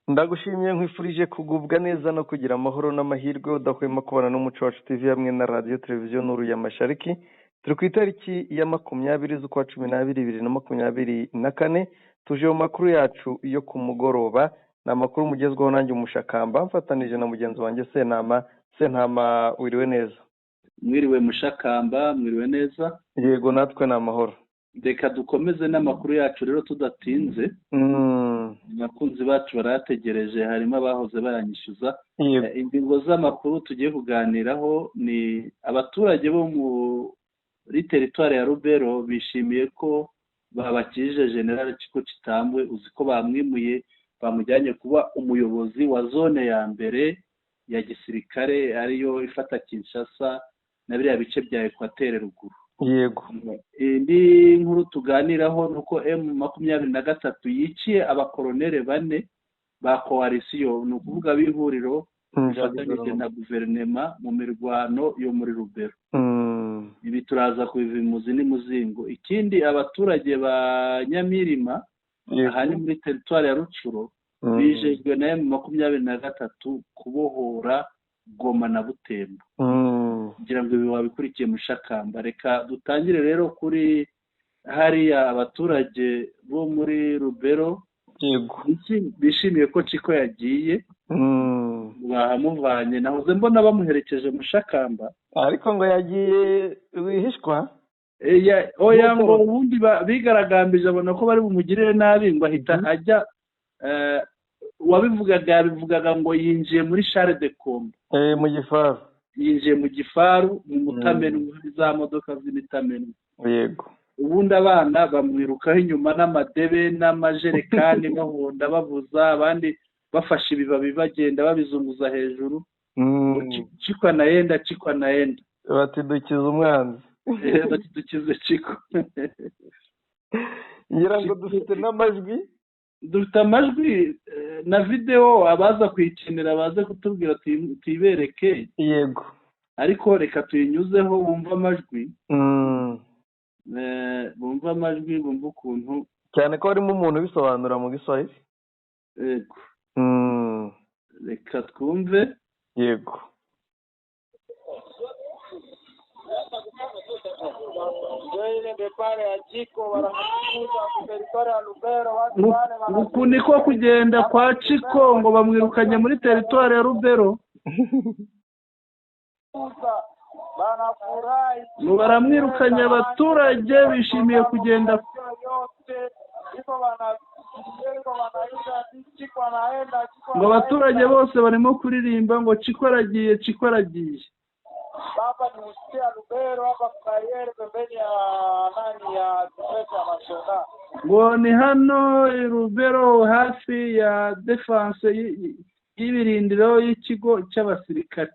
Ndagushimiye, nkwifurije kugubwa neza no kugira amahoro n'amahirwe udahwema kubana n'Umuco Wacu TV hamwe na Radiyo Televiziyo Nuru ya Mashariki. Turi ku itariki ya 20 z'ukwa 12 2024. Tuje mu makuru yacu yo ku mugoroba. Ni amakuru mugezweho nanjye Umushakamba, mfatanije na mugenzi wanjye Sentama. Sentama, wiriwe neza? Mwiriwe Mushakamba, mwiriwe neza. Yego, natwe ni amahoro. Reka dukomeze n'amakuru yacu rero tudatinze. Abakunzi bacu barayategereje, harimo abahoze bayanyishyuza. Ingingo z'amakuru tugiye kuganiraho ni abaturage bo muri teritwari ya Rubero bishimiye ko babakije General Chiko Chitambwe. Uzi ko bamwimuye, bamujyanye kuba umuyobozi wa zone ya mbere ya gisirikare, ariyo ifata Kinshasa na biriya bice bya Equateur ruguru. Indi nkuru tuganiraho ni uko M23 yiciye abakoronere 4 ba coalition, ni ukuvuga b'ihuriro rifatanyije na guverinema mu mirwano yo muri Rubero. Ibi turaza kubiva imuzi n'imuzingo. Ikindi, abaturage ba Nyamirima, aha ni muri teritwari ya Rucuro, bijejwe na M23 kubohora Goma na Butembo. Kugira ngo ibi wabikurikiye Mushakamba. Reka dutangire rero kuri hariya abaturage bo muri Rubero bishimiye ko Chiko yagiye, bahamuvanye. Nahoze mbona bamuherekeje Mushakamba, ariko ngo yagiye wihishwa. Oya, ngo ubundi bigaragambije abona ko bari bumugirire nabi, ngo ahita ajya. Uwabivugaga yabivugaga ngo yinjiye muri char de combat, mu gifaru. Yinjiye mu gifaru, mu mutamenwa, za modoka z'imitamenwa. Ubundi abana bamwirukaho inyuma n'amadebe n'amajerekani, bahonda bavuza, abandi bafashe ibibabi bagenda babizunguza hejuru. Chiko anaenda, Chiko anaenda, bati dukize umwanzi, bati dukize Chiko. Ngira ngo dufite n'amajwi. Dufite amajwi na videwo, abaza kuyikenera baze kutubwira tuyibereke. Ariko reka tuyinyuzeho bumve amajwi. Bumve amajwi, bumve ukuntu, cyane ko harimo umuntu ubisobanura mu Giswahili. Yego. Reka twumve. Yego. Uku niko kugenda kwa Chiko, ngo bamwirukanye muri teritwari ya Rubero. Ngo baramwirukanye, abaturage bishimiye kugenda. Ngo abaturage bose barimo kuririmba ngo Chiko aragiye, Chiko aragiye. Ngo ni hano i Rubero hafi ya defense y'ibirindiro y'ikigo cy'abasirikare.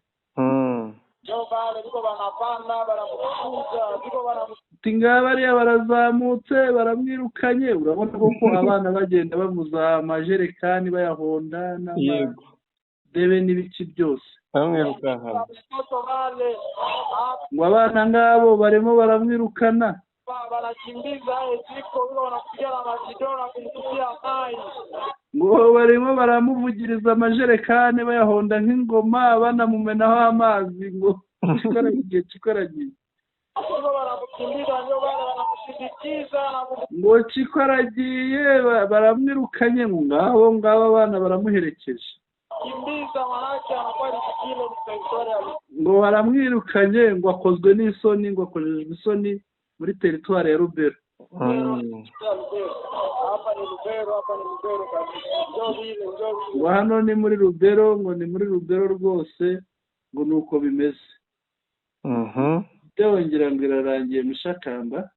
Ngaba barazamutse baramwirukanye. Urabona ko abana bagenda bavuza amajerekani bayahonda n'amadebe n'ibiki byose, baramwirukankana. Ngo abana ngabo barimo baramwirukana, ngo barimo baramuvugiriza amajerekani bayahonda nk'ingoma, banamumenaho amazi ngo Chiko aragiye, Chiko aragiye. Ngo Chiko aragiye, baramwirukanye. Ngo ngabo ngabo abana baramuherekeje, ngo baramwirukanye, ngo akozwe n'isoni, ngo akorejwe isoni muri teritwari ya Rubero. Ngo hano ni muri Rubero, ngo ni muri Rubero rwose, ngo nuko bimeze. Ngira ngo irarangiye Mushakamba.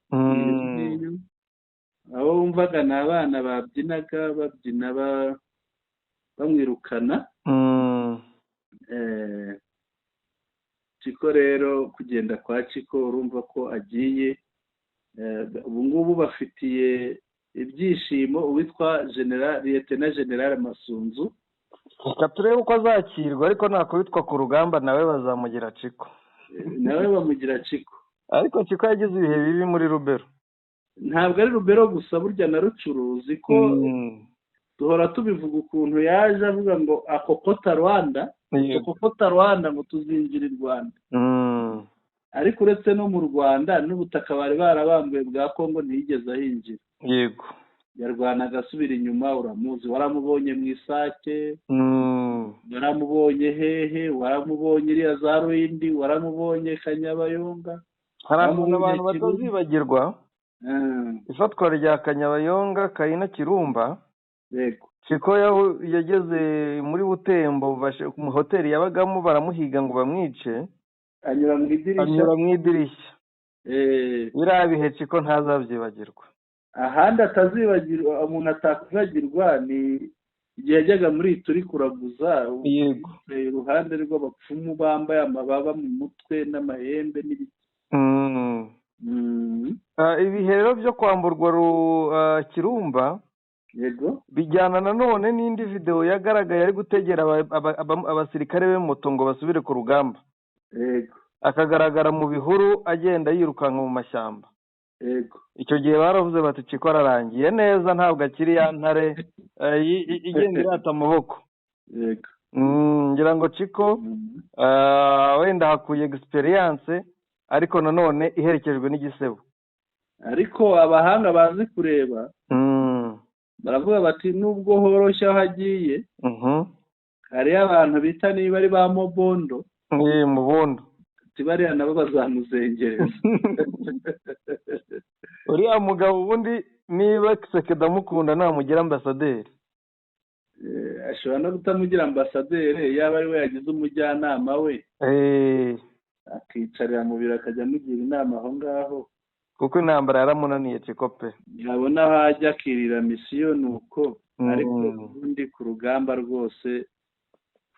Abo wumvaga ni abana babyinaga, babyina bamwirukana. Chiko rero kugenda kwa Chiko urumva ko agiye. Ubu ngubu bafitiye ibyishimo uwitwa General Lieutenant General Masunzu. Reka turebe uko azakirwa, ariko nakubitwa ku rugamba nawe bazamugira Chiko. Nawe bamugira Chiko. Ariko Chiko yagize ibihe bibi muri Rubero. Ntabwo ari Rubero gusa, burya na Rucuruzi ko Duhora tubivuga ukuntu yaje avuga ngo akokota Rwanda, akokota Rwanda, ngo tuzinjira i Rwanda. Ariko uretse no mu Rwanda n'ubutaka bari barabambuye bwa Kongo ntiyigeze ahinjira. Yego. Yarwanaga asubira inyuma, uramuzi, waramubonye mu Isake, waramubonye hehe, waramubonye iriya za Ruhindi, waramubonye Kanyabayonga. Hari abantu batazibagirwa ifatwa rya Kanyabayonga, Kayina, Kirumba. Yego. Chiko yageze muri Butembo mu hoteli yabagamo, baramuhiga ngo bamwice, anyura mu idirishya. Anyura mu idirishya. Biriya bihe Chiko ntazabyibagirwa. Ahandi atazibagirwa, umuntu atakwibagirwa, ni igihe yajyaga muri turi kuraguza. Yego. Iruhande rw'abapfumu bambaye amababa mu mutwe n'amahembe n'ibiti. Ibihe rero byo kwamburwa Kirumba. Yego. Bijyana nanone n'indi video yagaragaye ari gutegera abasirikare be moto ngo basubire ku rugamba. Yego. Akagaragara mu bihuru agenda yirukanka mu mashyamba. Yego. Icyo gihe baravuze bati Chiko ararangiye neza, ntabwo akiri ya ntare igenda irata amaboko. Yego. Ngira ngo Chiko wenda hakuye experience, ariko nanone iherekejwe n'igisebo. Ariko abahanga bazi kureba baravuga bati nubwo horoshye aho agiye, hariyo abantu bita niba ari ba Mobondo, Mubondo, bariya nabo bazamuzengereza. Uriya mugabo ubundi niba Kisekedi amukunda namugira ambasaderi. Ashobora no kutamugira ambasaderi, yaba ari we yagize umujyanama we, akicarira mu biro akajya amugira inama aho ngaho, kuko intambara yaramunaniye Chiko pe. Yabona aho ajya akirira misiyo nuko. Ariko ubundi ku rugamba rwose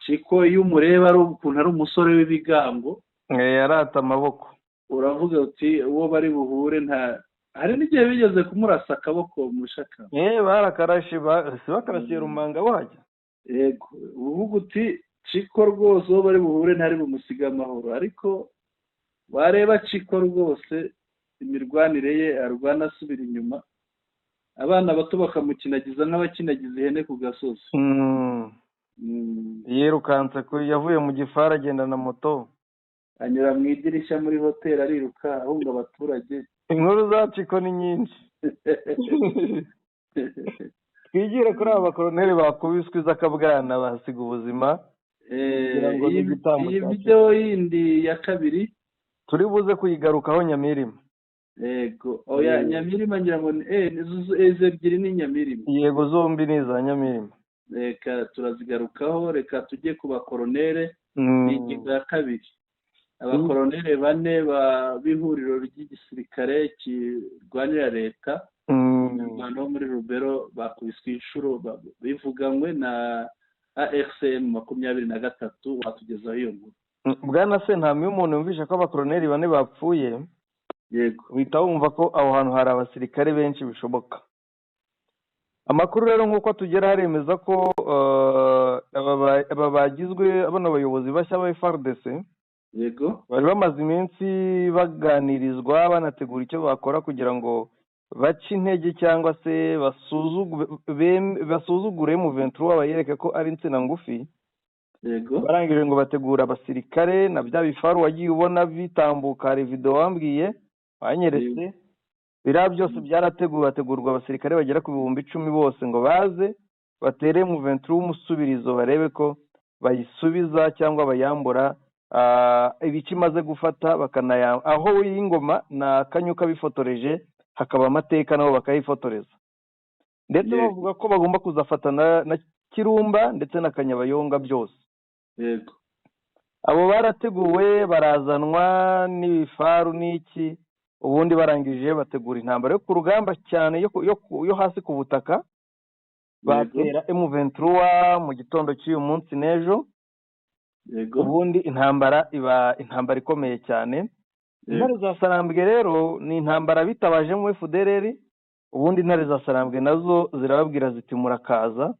Chiko iyo umureba ari ukuntu ari umusore w'ibigango, yarata amaboko, uravuga uti uwo bari buhure nta. Hari n'igihe bigeze kumurasa akaboko mushaka. Barakarashe, bakarasiye Rumanga wajya. Yego, uvuga uti Chiko rwose uwo bari buhure ntari bumusiga amahoro. Ariko wareba Chiko rwose imirwanire ye, arwana asubira inyuma, abana bato bakamukinagiza nk'abakinagiza ihene ku gasozi. Yirukanse yavuye mu gifara agenda na moto, anyura mu idirishya muri hoteli ariruka ahunga abaturage. Inkuru za Chiko ni nyinshi. Twigire kuri aba bakoroneri bakubiswe iz'akabwana bahasiga ubuzima. Iyi video yindi ya kabiri turi buze kuyigarukaho Nyamirima. Yego, oya Nyamirima ngira ngo izo ebyiri ni Nyamirima. Yego, zombi ni iza Nyamirima. Reka turazigarukaho, reka tujye ku bakoronere. Ni ingingo ya kabiri. Abakoronere bane b'ihuriro ry'igisirikare kirwanira leta Rwanda muri Rubero bakubiswe inshuro bivuganywe na ARCM 23. Watugezaho iyo nkuru Bwana Sentami? Iyo umuntu yumvisha ko abakoroneri bane bapfuye, yego, uhita wumva ko aho hantu hari abasirikare benshi bishoboka. Amakuru rero nk'uko tugera haremeza ko aba bagizwe bano bayobozi bashya ba FARDC. Yego. Bari bamaze iminsi baganirizwa, banategura icyo bakora kugira ngo bace intege cyangwa se basuzugure M23, bayereke ko ari insina ngufi. Yego. Barangije ngo bategura abasirikare na bya bifaru wagiye ubona bitambuka, hari video wambwiye wanyeretse. Biriya byose byarateguwe, hategurwa abasirikare bagera ku 10,000 bose ngo baze batere M23 umusubirizo, barebe ko bayisubiza cyangwa bayambura ibice imaze gufata, bakanaya aho y'ingoma na Kanyuka bifotoreje, hakaba amateka nabo bakayifotoreza. Ndetse bavuga ko bagomba kuzafata na Kirumba ndetse na Kanyabayonga byose. Yego. Abo barateguwe, barazanwa n'ibifaru n'iki, ubundi barangije bategura intambara yo ku rugamba cyane yo hasi ku butaka, batera M23 mu gitondo cy'uyu munsi n'ejo. Yego. Ubundi intambara iba intambara ikomeye cyane. Intare za Sarambwe rero ni intambara bitabaje mu FDLR. Ubundi intare za Sarambwe nazo zirababwira ziti murakaza,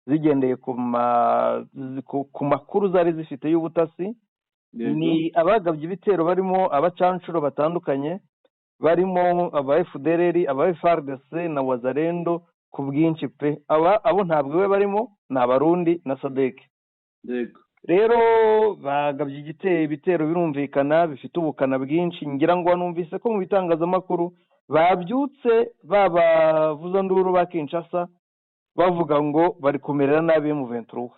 zigendeye ku makuru zari zifite y'ubutasi. Ni abagabye ibitero barimo abacanshuro batandukanye, barimo aba FDLR, aba FARDC na Wazalendo. ku bwinshi pe. Abo ntabwo we barimo, ni Abarundi na SADC. Rero bagabye ibitero birumvikana bifite ubukana bwinshi. Ngira ngo numvise ko mu bitangazamakuru babyutse babavuza nduru ba Kinshasa bavuga ngo bari kumerera nabi mu 23.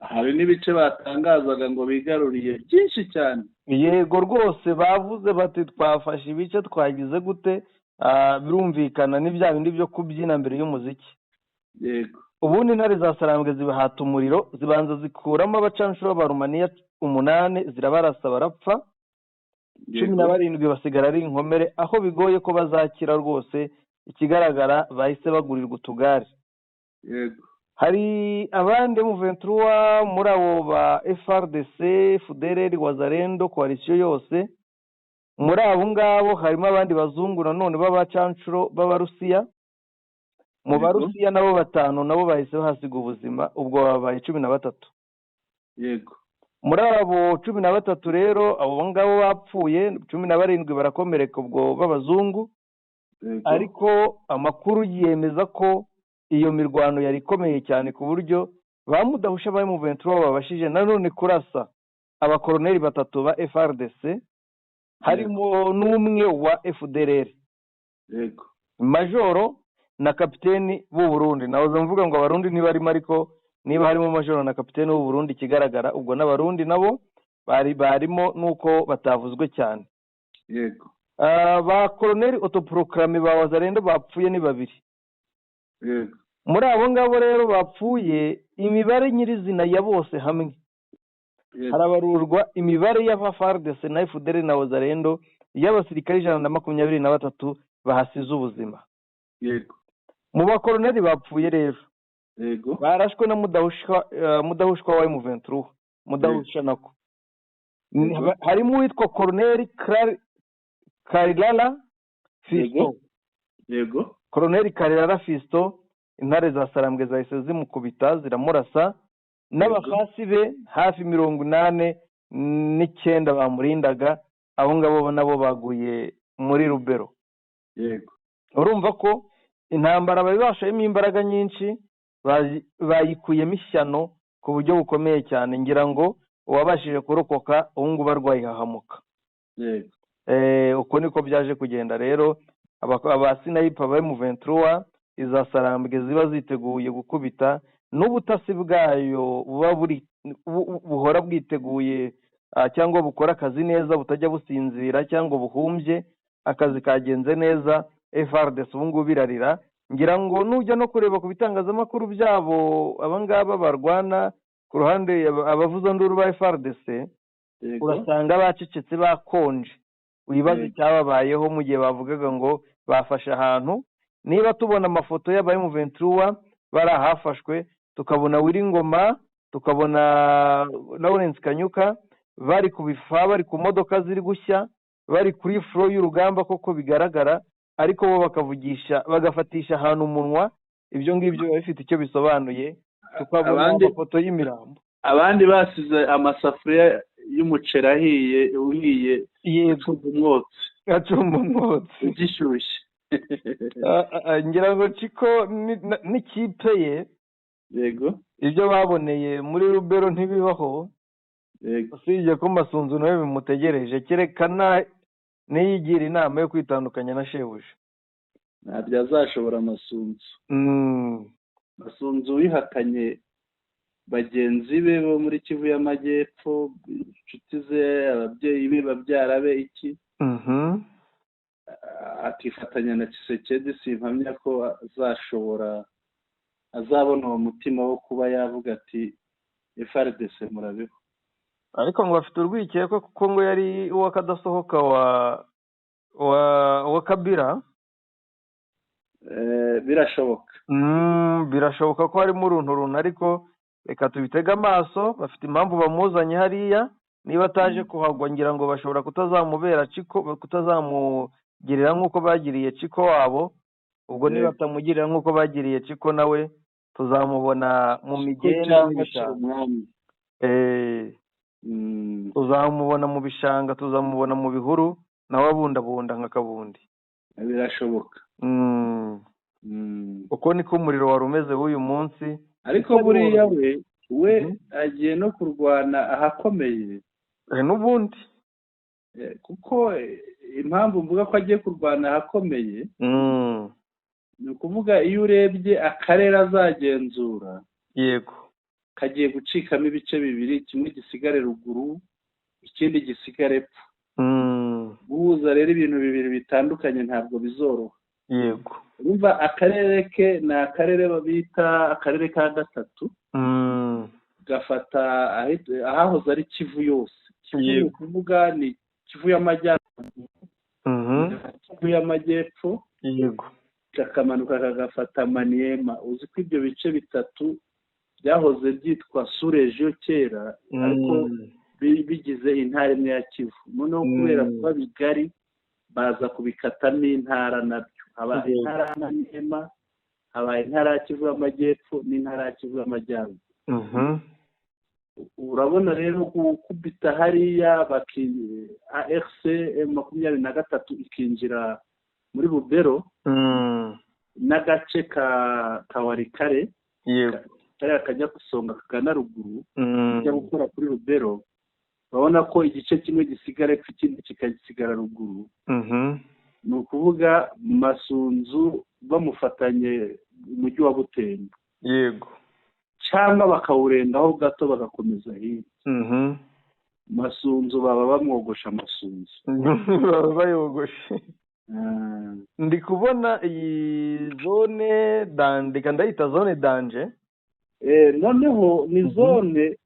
Hari n'ibice batangazaga ngo bigaruriye byinshi cyane. Yego rwose bavuze bati twafashe ibice twagize gute, birumvikana ni bya bindi byo kubyina mbere y'umuziki. Yego. Ubundi intare za Sarambwe zibahata umuriro, zibanza zikuramo abacanshuro ba Rumaniya 8 zirabarasa barapfa, 17 basigara ari inkomere, aho bigoye ko bazakira rwose. Ikigaragara bahise bagurirwa utugare. Yego. Hari abandi mu 23 muri abo ba FRDC, FDLR, Wazalendo, coalition yose. Muri abo ngabo harimo abandi bazungu nanone b'abacanshuro b'Abarusiya. Mu Barusiya nabo 5 nabo bahise bahasiga ubuzima, ubwo babaye 13. Yego. Muri abo 13 rero abo ngabo bapfuye, 17 barakomereka ubwo b'abazungu. Ariko amakuru yemeza ko iyo mirwano yari ikomeye cyane ku buryo ba Mudahusha ba M23 babashije nanone kurasa abakoroneri 3 ba FRDC, harimo n'umwe wa FDLR. Yego. Majoro na kapiteni b'u Burundi. Nahoze mvuga ngo Abarundi ntibarimo, ariko niba harimo majoro na kapiteni b'u Burundi kigaragara ubwo n'Abarundi nabo bari barimo, nuko batavuzwe cyane. Yego. Ba koroneri autoproclame ba Wazalendo bapfuye ni 2. Yego. Muri abo ngabo rero bapfuye, imibare nyirizina ya bose hamwe harabarurwa imibare y'aba FARDC na FDLR na Wazalendo y'abasirikare 123 bahasize ubuzima. Yego. Mu bakoroneri bapfuye rero, yego, barashwe na Mudahushwa wa M23, Mudahusha nako. Harimo uwitwa Koroneri Karilala Fisto. Yego. Koroneri Karilala Fisto, intare za Sarambwe zahise zimukubita ziramurasa, n'abafasi be hafi 89 bamurindaga, abo ngabo nabo baguye muri Rubero. Yego. Urumva ko intambara bari bashayemo imbaraga nyinshi, bayikuyemo ishyano ku buryo bukomeye cyane. Ngira ngo uwabashije kurokoka ubu ngubu arwaye ihahamuka. Yego. Uko niko byaje kugenda rero. Abasinayipa ba M23 iza Sarambwe ziba ziteguye gukubita, n'ubutasi bwayo buba buhora bwiteguye, cyangwa bukora akazi neza, butajya businzira cyangwa buhumbye, akazi kagenze neza. FRDC ubu ngubu birarira. Ngira ngo nujya no kureba ku bitangazamakuru byabo abangaba barwana ku ruhande abavuza nduru ba FRDC, urasanga bacecetse bakonje. Wibaze cyababayeho mu gihe bavugaga ngo bafashe ahantu. Niba tubona amafoto y'aba M23 barahafashwe, tukabona Wiringoma, tukabona Lawrence Kanyuka bari ku bifa, bari ku modoka ziri gushya, bari kuri flow y'urugamba koko bigaragara, ariko bo bakavugisha bagafatisha ahantu umunwa. Ibyo ngibyo biba bifite icyo bisobanuye. Tukabona amafoto y'imirambo, abandi basize amasafuriya y'umuceri ahiye uhiye, acumba umwotsi gishyushye. Ngira ngo Chiko n'ikipe ye, yego, ibyo baboneye muri Rubero ntibibaho. Yego. Usibye ko Masunzu nawe bimutegereje, kerekana niyigira inama yo kwitandukanya na shebuja. Ntabyo azashobora Masunzu. Masunzu wihakanye bagenzi be bo muri Kivu y'Amajyepfo, inshuti ze, ababyeyi be, babyara be, iki akifatanya na Tshisekedi, simpamya ko azashobora, azabona uwo mutima wo kuba yavuga ati FRDC murabeho. Ariko ngo afite urwikekwe kuko ngo yari uwakadasohoka wa Kabila. Birashoboka. Birashoboka ko harimo uruntu, ariko reka tubitege amaso. Bafite impamvu bamuzanye hariya, niba ataje kuhagwa ngira ngo bashobora kutazamubera Chiko, kutazamugirira nk'uko bagiriye Chiko wabo. Ubwo niba batamugirira nk'uko bagiriye Chiko, nawe tuzamubona mu migenda n'ibishanga. Tuzamubona mu bishanga, tuzamubona mu bihuru, nawe abundabunda nka Kabundi. Birashoboka. Uko niko umuriro wari umeze w'uyu munsi. Ariko buriya we agiye no kurwana ahakomeye n'ubundi, kuko impamvu mvuga ko agiye kurwana ahakomeye ni ukuvuga iyo urebye akarere azagenzura, yego, kagiye gucikamo ibice bibiri, kimwe gisigare ruguru ikindi gisigare epfo. Guhuza rero ibintu bibiri bitandukanye ntabwo bizoroha. Yego, urumva akarere ke ni akarere bita akarere ka gatatu, gafata ahahoze ari Kivu yose. Kivu ni ukuvuga ni Kivu y'amajyaruguru, Kivu y'amajyepfo, yego, kakamanuka kagafata Maniema. Uzi ko ibyo bice bitatu byahoze byitwa surejo kera, ariko bigize intara imwe ya Kivu. Noneho kubera kuba bigari baza kubikatamo intara nabyo, haba intara ya Maniema, haba intara ya Kivu y'amajyepfo n'intara ya Kivu y'amajyaruguru. Urabona rero gukubita hariya AFC M23 ikinjira muri Bubero n'agace ka Warikare, kariya kajya gusonga kagana ruguru, kajya gukora kuri Rubero. Urabona ko igice kimwe gisigara epfo ikindi kikagisigara ruguru. Ni ukuvuga Masunzu bamufatanye umujyi wa Butembo, yego, cyangwa bakawurengaho gato bagakomeza hirya. Masunzu baba bamwogosha Masunzu, baba bayogoshe. Ndi kubona iyi zone danje, ndayita zone danje. Noneho ni zone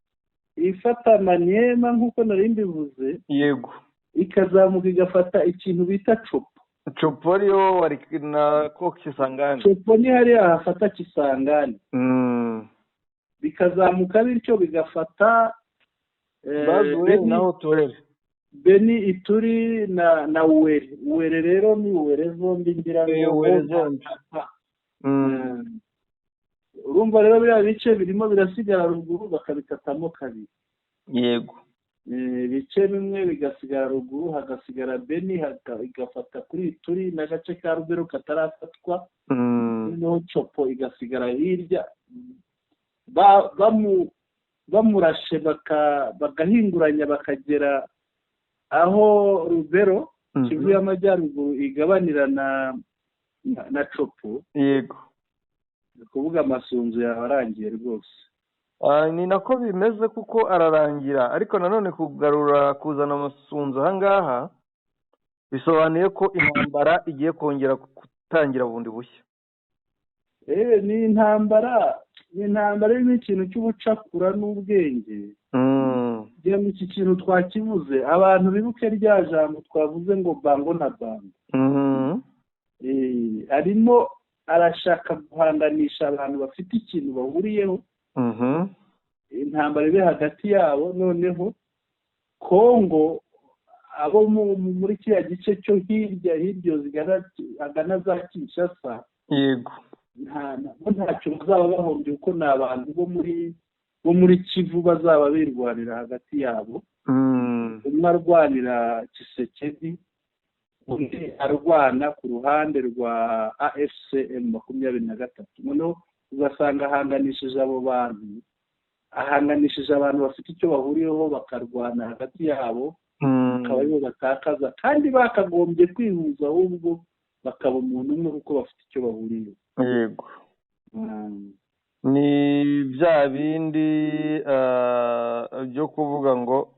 ifata Maniema nk'uko nari mbivuze, yego, ikazamuka igafata ikintu bita Copo. Copo ariyo wari na ko Kisangani. Copo ni hariya hafata Kisangani. Bikazamuka bityo bigafata naho Turere, Beni, Ituri na Uwere. Uwere rero ni Uwere zombi, ngira ngo Uwere zombi. Urumva rero biriya bice birimo birasigara ruguru bakabikatamo kabiri, yego, ibice bimwe bigasigara ruguru hagasigara Beni, igafata kuri Ituri n'agace ka Rubero katarafatwa, noneho Copo igasigara hirya. Bamurashe bagahinguranya bakagera aho Rubero Kivu y'amajyaruguru igabanira na Copo, yego, kuvuga Masunzu yabarangiye rwose. Ni nako bimeze kuko ararangira, ariko nanone kugarura kuzana Masunzu ahangaha bisobanuye ko intambara igiye kongera gutangira bundi bushya. Ni intambara, ni intambara irimo ikintu cy'ubucakura n'ubwenge. Ngira ngo iki kintu twakivuze, abantu bibuke rya jambo twavuze ngo bango na bango. Arimo arashaka guhanganisha abantu bafite ikintu bahuriyeho, intambara ibe hagati yabo. Noneho Kongo abo muri kiriya gice cyo hirya hirya zigana za Kinshasa, yego, ntacyo bazaba bahombye kuko ni abantu bo muri Kivu bazaba birwanira hagati yabo. Umwe arwanira Tshisekedi, undi arwana ku ruhande rwa AFC M23. Noneho ugasanga ahanganishije abo bantu, ahanganishije abantu bafite icyo bahuriyeho bakarwana hagati yabo, akaba aribo batakaza, kandi bakagombye kwihuza ahubwo bakaba umuntu umwe kuko bafite icyo bahuriyeho. Yego, ni bya bindi byo kuvuga ngo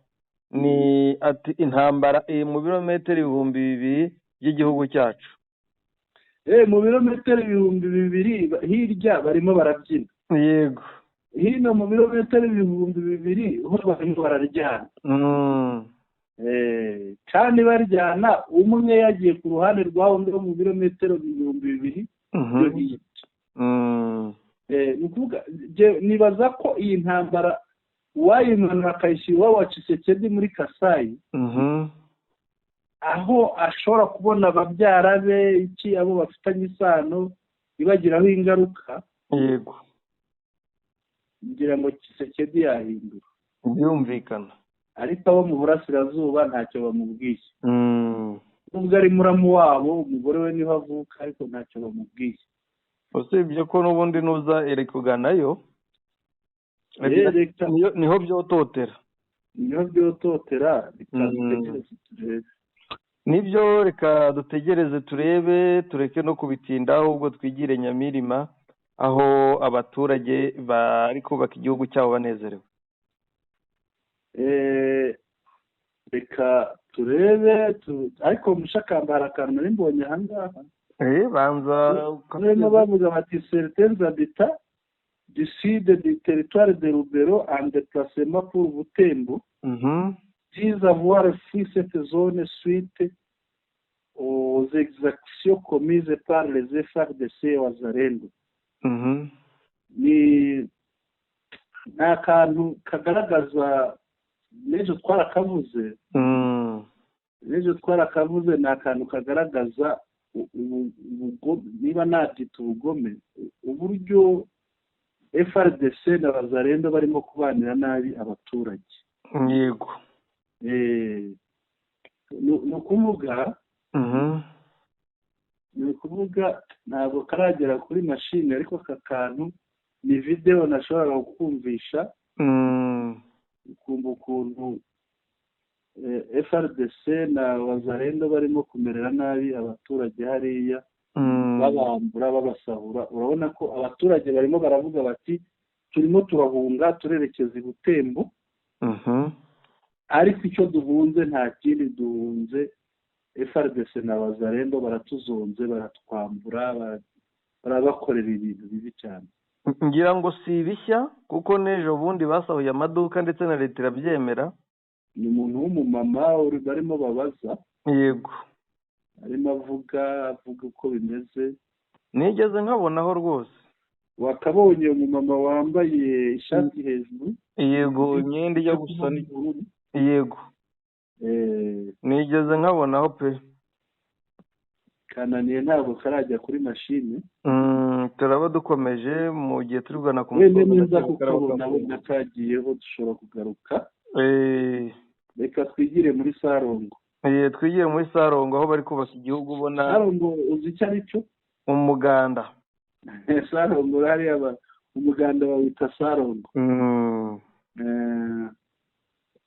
ni ati intambara iri mu birometero 2000 by'igihugu cyacu. Mu birometero 2000 hirya barimo barabyina, yego, hino mu birometero 2000 ho barimo bararyana. Kandi baryana umwe yagiye ku ruhande rwa undi wo mu birometero 2000 byo hirya. Ni ukuvuga nibaza ko iyi ntambara uwayimanura akayishyira iwabo wa Tshisekedi muri Kasayi, aho ashobora kubona ababyara be iki abo bafitanye isano ibagiraho ingaruka, yego, ngira ngo Tshisekedi yahindura, byumvikana. Ariko abo mu burasirazuba ntacyo bamubwiye, nubwo ari muramu wabo, umugore we niho avuka, ariko ntacyo bamubwiye. Usibye ko n'ubundi nuza iri kuganayo niho byototera. Niho byototera, reka dutegereze turebe. Nibyo, reka dutegereze turebe, tureke no kubitinda, ahubwo twigire Nyamirima aho abaturage bari kubaka igihugu cyabo banezerewe. Reka turebe, ariko Mushakamba hari akantu nari mbonye aha ngaha. Banza barimo bavuga bati certains habitants du sud du territoire de Lubero en déplacement pour Butembo disent avoir fui cette zone suite aux exactions commises par les FARDC et Wazalendo. Ni akantu kagaragaza n'ejo twarakavuze, ni akantu kagaragaza niba nabyita ubugome, uburyo FARDC na Wazalendo barimo kubanira nabi abaturage. Yego. Ni ukuvuga ntabwo karagera kuri mashini, ariko aka kantu ni video nashoboraga kukumvisha, ukumva ukuntu FARDC na Wazalendo barimo kumerera nabi abaturage hariya, babambura, babasahura. Urabona ko abaturage barimo baravuga bati turimo turahunga turerekeza i Butembo, ariko icyo duhunze nta kindi duhunze, FARDC na Wazalendo baratuzonze, baratwambura, barabakorera ibintu bibi cyane. Ngira ngo si bishya, kuko n'ejo bundi basahuye amaduka ndetse na leta irabyemera. Ni umuntu w'umumama barimo babaza. Yego. Arimo avuga uko bimeze. Nigeze nkabonaho rwose. Wakabonye umumama wambaye ishati hejuru. Yego, imyenda ijya gusa n'ubururu. Yego. Nigeze nkabonaho pe. Kananiye ntabwo karajya kuri mashini. Turaba dukomeje mu gihe turi kugana ku musozo. Wenda neza kukabona wenda kagiyeho dushobora kugaruka. Reka twigire muri Sarongo. Twigire muri Sarongo aho bari kubaka igihugu ubona. Sarongo uzi icyo ari cyo? Umuganda. Sarongo hariya umuganda bawita Sarongo.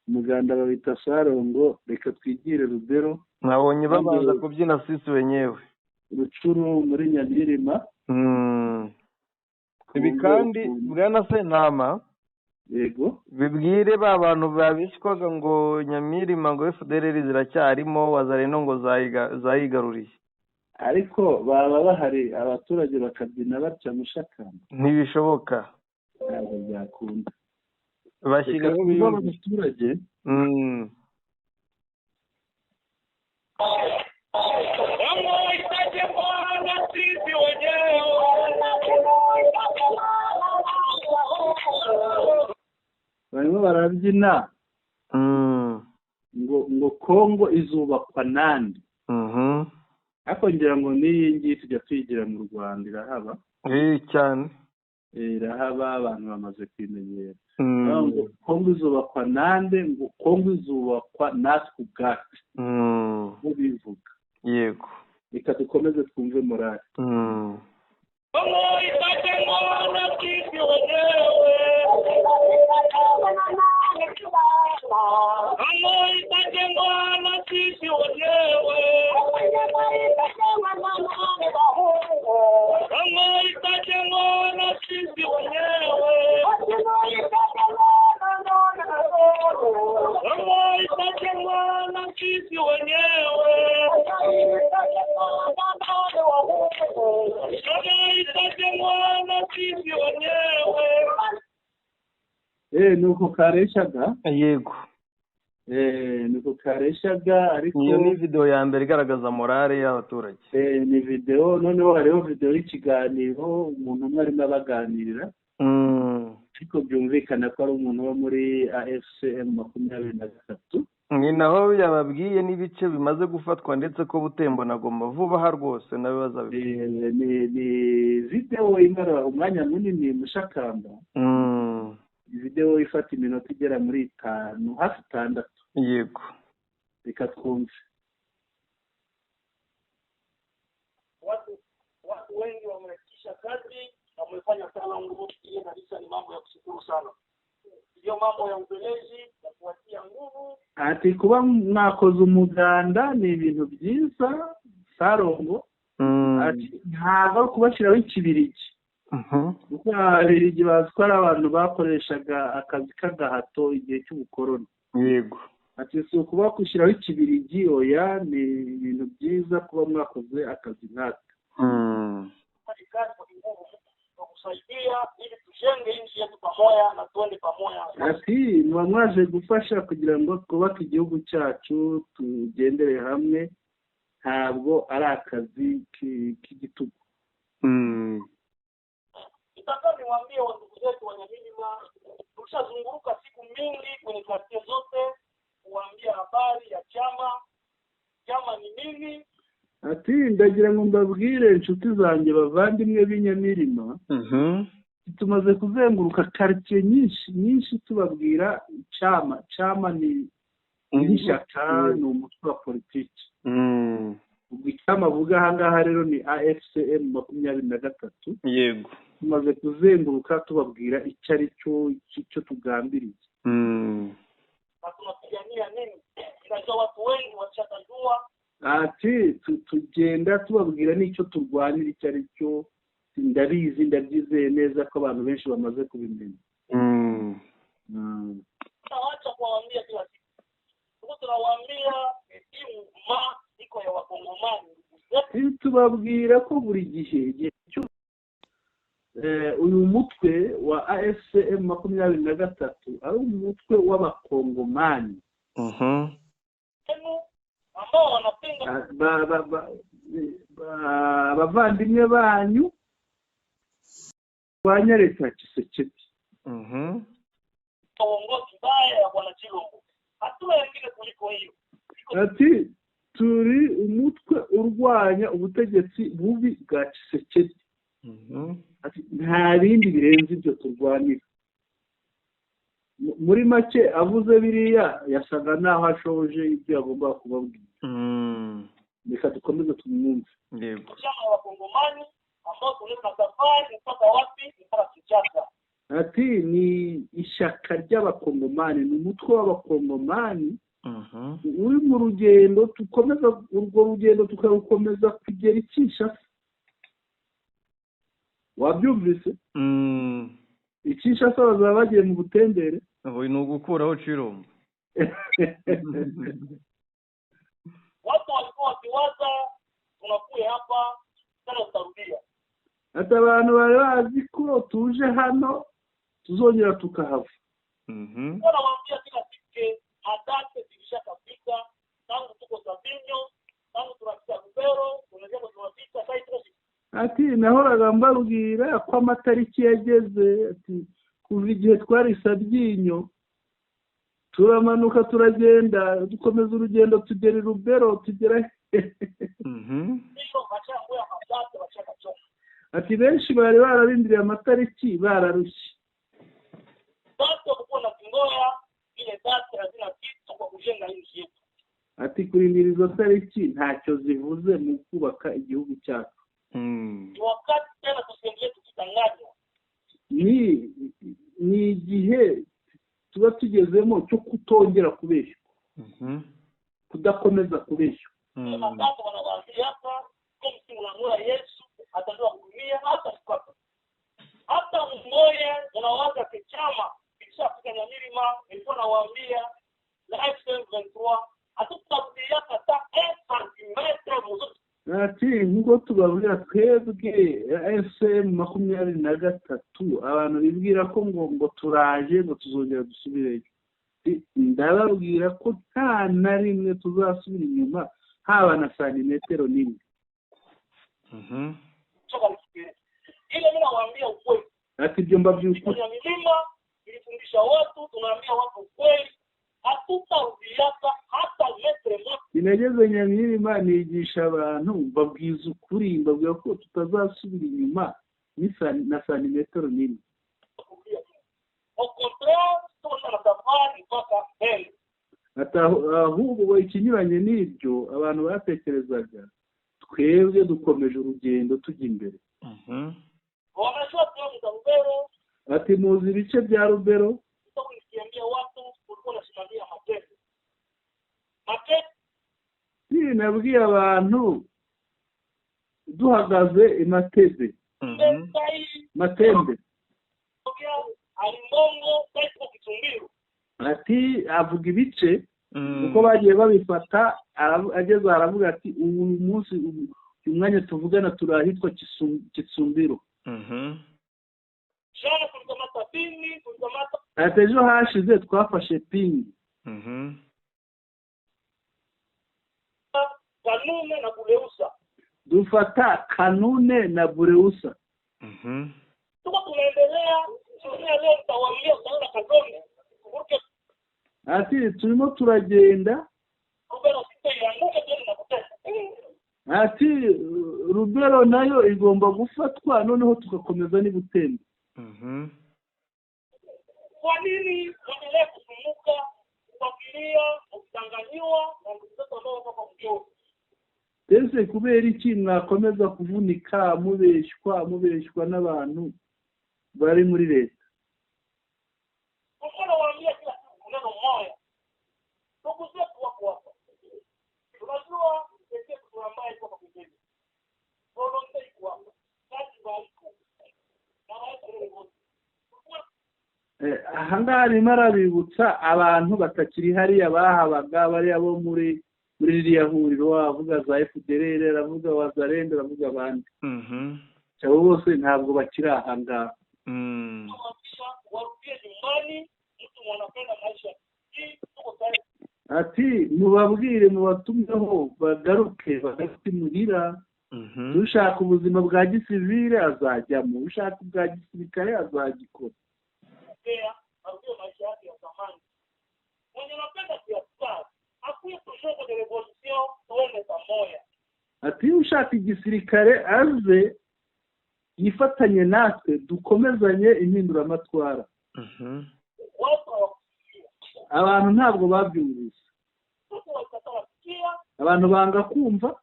Umuganda bawita Sarongo. Reka twigire Rubero. Nabonye babanza kubyina sisi wenyewe. Rucuru muri Nyamirima. Ibi kandi bwana Sentama. Yego. Bibwire ba bantu babishwaga ngo Nyamirima ngo FDLR ziracyarimo, Wazalendo ngo zayigaruriye. Ariko baba bahari abaturage bakabyina batya Mushakamba. Ntibishoboka. Ntabwo byakunda. Bashyiraho abaturage. Barimo barabyina ngo Kongo izubakwa nande. Ariko ngira ngo n'iyi ngiyi tujya tuyigira mu Rwanda irahaba. Cyane. Irahaba, abantu bamaze kwimenyera. Ngo Kongo izubakwa nande, ngo Kongo izubakwa natwe ubwacu. Bo bivuga. Yego. Reka dukomeze twumve morale. Kongo itajengwa na sisi wenyewe. Kongo itajengwa na sisi wenyewe. Kongo itajengwa na sisi wenyewe. Kongo itajengwa na sisi wenyewe. Kongo itajengwa na sisi wenyewe. Nuko kareshaga. Yego. Nuko kareshaga, ariko iyo ni video ya mbere igaragaza morale y'abaturage. Ni video, noneho hariho video y'ikiganiro umuntu umwe arimo abaganirira. Ariko byumvikana ko ari umuntu wo muri AFC M23. Ni naho yababwiye n'ibice bimaze gufatwa ndetse ko Butembo na Goma vuba ha rwose nawe bazabikora. Ni video imara umwanya munini Mushakamba. Video ifata iminota igera muri 5 hafi 6. Yego. Reka twumve. Watu wengi wamekisha Mmeanzisha kazi na mmefanya salongo, ile kabisa ni mambo ya kushukuru sana. Ndiyo mambo ya upelezi ya kuwatia nguvu. Ati kuba mwakoze umuganda ni ibintu byiza sarongo. Ati ntabwo ari ukubashyiraho ikibirigi, kuko ababirigi bazi ko ari abantu bakoreshaga akazi k'agahato igihe cy'ubukoroni. Yego. Ati si ukuba gushyiraho ikibirigi, oya, ni ibintu byiza kuba mwakoze akazi nk'aka. Fanye kazi kwa nguvu kwa kusaidia ili tujenge nchi yetu pamoja na tuende pamoja. Ati muba mwaje gufasha kugira ngo twubake igihugu cyacu, tugendere hamwe, ntabwo ari akazi k'igitugu. Nitaka niwaambie wandugu zetu wa Nyamilima, tulishazunguruka siku mingi kwenye quartier zote kuwaambia habari ya chama, chama ni nini. Ati ndagira ngo mbabwire inshuti zanjye bavandimwe b'Inyamirima, tumaze kuzenguruka quartier nyinshi nyinshi tubabwira chama. Chama ni ishyaka, ni umutwe wa politiki. Ubwo icyama avuga aha ngaha rero ni AFCM 23. Yego. Tumaze kuzenguruka tubabwira icyo ari cyo, icyo tugambiriye. Na tunapigania nini? Najua watu wengi washakajua. Ati tugenda tubabwira n'icyo turwanira icyo ari cyo, ndabizi, ndabyizeye neza ko abantu benshi bamaze kubimenya. Tunawacha kuwaambia kila siku. Tuko tunawaambia timu ma iko ya Wakongomani. Tubabwira ko buri gihe igihe cyose uyu mutwe wa AFCM 23 ari umutwe w'abakongomani. Ambao wanapinga abavandimwe banyu barwanya leta ya Tshisekedi. Uongozi mbaya ya Bwana Tshilombo. Hatuna wengine kuliko hiyo. Ati turi umutwe urwanya ubutegetsi bubi bwa Tshisekedi. Ati nta bindi birenze ibyo turwanira. Muri make avuze biriya yasaga naho ashoje ibyo yagomba kubabwira. Reka dukomeze tumwumve. Yego. Chama wa Kongomani ambao tunaweza safari mpaka wapi? Mpaka Kinshasa. Ati ni ishyaka ry'abakongomani, ni umutwe w'abakongomani uri mu rugendo, tukomeza urwo rugendo tukarukomeza kugera i Kinshasa. Wabyumvise? I Kinshasa bazaba bagiye mu butembere. Ubu ni ugukuraho Tshilombo. Watu walikuwa wakiwaza tunakuya hapa tena tutarudia. Ati abantu bari bazi ko tuje hano tuzongera tukahava. Wanawaambia kila siku adate zilishakafika tangu tuko Sabinyo, tangu tunafika Lubero, tunajua tunafika sasa tuko. Ati nahoraga mbabwira ko amatariki yageze, ati kuva igihe twari Sabyinyo turamanuka turagenda dukomeza urugendo tugera i Lubero tugera. Ati benshi bari bararindiriye amatariki bararushye. Ati kurindira izo tariki ntacyo zivuze mu kubaka igihugu cyacu. Ni igihe tuba tugezemo cyo kutongera kubeshywa, kudakomeza kubeshywa. Ati nk'uko tubabwira twebwe AFCM 23 abantu bibwira ko ngo turaje ngo tuzongera dusubireyo, ndababwira ko nta na rimwe tuzasubira inyuma haba na santimetero n'imwe. Ati ibyo mbabyukuri. Ninageze Nyamirima nigisha abantu mbabwiza ukuri, mbabwira ko tutazasubira inyuma na santimetero n'imwe. Ahubwo ikinyuranye n'ibyo abantu batekerezaga, twebwe dukomeje urugendo tujya imbere. Wanajua sehemu za Lubero. Ati muzi ibice bya Rubero. Nikiambia watu ulikuwa unasimamia Matete. Matete. Nabwiye abantu duhagaze i Matebe. Matembe. Ati avuga ibice uko bagiye babifata, ageze aravuga ati uyu munsi uyu mwanya tuvugana turi ahitwa Kitsumbiro. Ati ejo hashize twafashe Pingi. Kanune na Buleusa. Dufata Kanune na Buleusa. Tuko tunaendelea tunaendelea leo nitawaambia utaona Kagome. Ati turimo turagenda. Ati Rubero nayo igomba gufatwa noneho tugakomeza ni Butembo. Kwa nini endelee kusumuka kufuatilia kutanganyiwa na mtoto ambao wako kwa? Ese kubera iki mwakomeza kuvunika mubeshwa n'abantu bari muri leta? Unawaambia kila siku neno moja. Ndugu zetu wako hapa. Tunajua pekee ambaye iko kwa kijiji. Volonte iko hapa. Kazi iko. Na watu Aha ngaha arimo arabibutsa abantu batakiri hariya bahabaga bariya bo muri ririya huriro, avuga za FDLR, aravuga Wazalendo, aravuga abandi. Abo bose ntabwo bakiri aha ngaha. Ati mubabwire mubatumyeho bagaruke imuhira. Ushaka ubuzima bwa gisivile azajyamo, ushaka ubwa gisirikare azagikora. Ati ushaka igisirikare aze yifatanye natwe dukomezanye impinduramatwara. Abantu ntabwo babyumvise. Abantu banga kumva.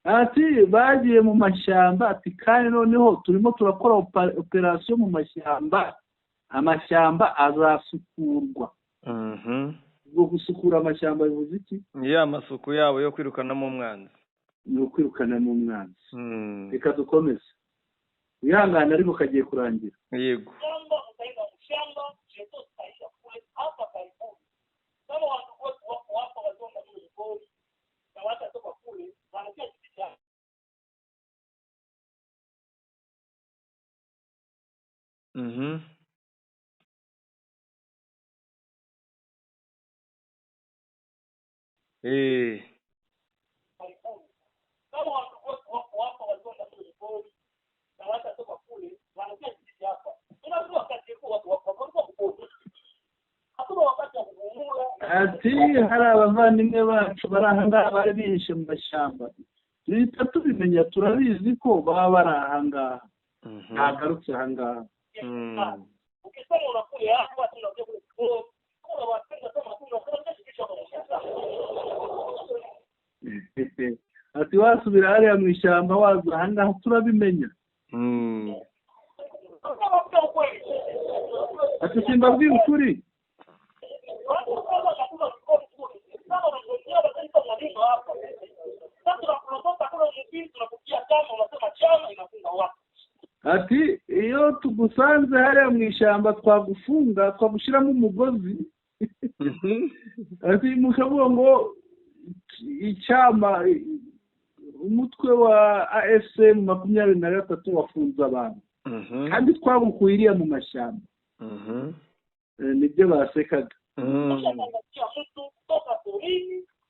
Ati bagiye mu mashyamba, ati kandi noneho turimo turakora operasiyo mu mashyamba, amashyamba azasukurwa. Ubwo gusukura amashyamba bivuze iki? Ni ya masuku yabo yo kwirukanamo umwanzi. Ni ukwirukanamo umwanzi. Reka dukomeze. Wihangane ariko kagiye kurangira. Yego. Ati hari abavandimwe bacu bari aha ngaha bari bihishe mu mashyamba, duhita tubimenya, turabizi ko baba bari aha ngaha, ntagarutse aha ngaha. Ati wasubira hariya mu ishyamba waza aha ngaha turabimenya. Ati simbabwira ukuri. Ati iyo tugusanze hariya mu ishyamba twagufunga twagushyiramo umugozi. Ati mukavuga ngo icyama umutwe wa AFC 23 wafunze abantu kandi twagukuye iriya mu mashyamba. Nibyo basekaga.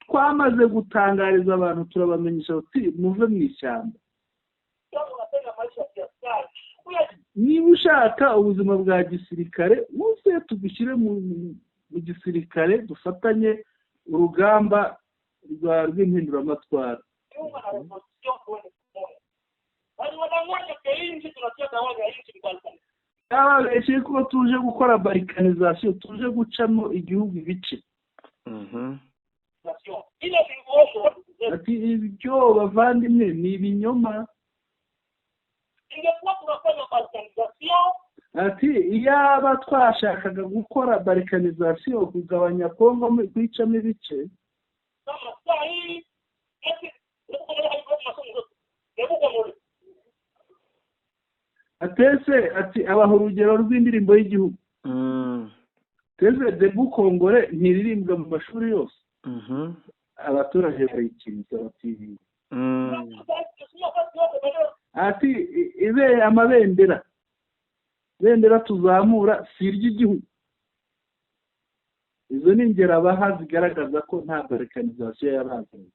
Twamaze gutangariza abantu turabamenyesha uti muve mu ishyamba. Niba ushaka ubuzima bwa gisirikare uze tugushyire mu gisirikare dufatanye urugamba rw'impinduramatwara. Ababeshye ko tuje gukora balkanization, tuje gucamo igihugu ibice. Ati ibyo bavandimwe ni ibinyoma. Ingekuwa tunafanya balkanisation, Ati iyaba twashakaga gukora balkanisation, kugabanya Kongo kwicamo ibice, kama saa hii eti masomo. Atese ati abaha urugero rw'indirimbo y'igihugu. Tese "Debout Congolais" ntiririmbwa mu mashuri yose? Abaturage barayikiriza bati ati ibe amabendera, bendera tuzamura si iry'igihugu. Izo ni ingero abaha zigaragaza ko nta balkanisation yabazanye.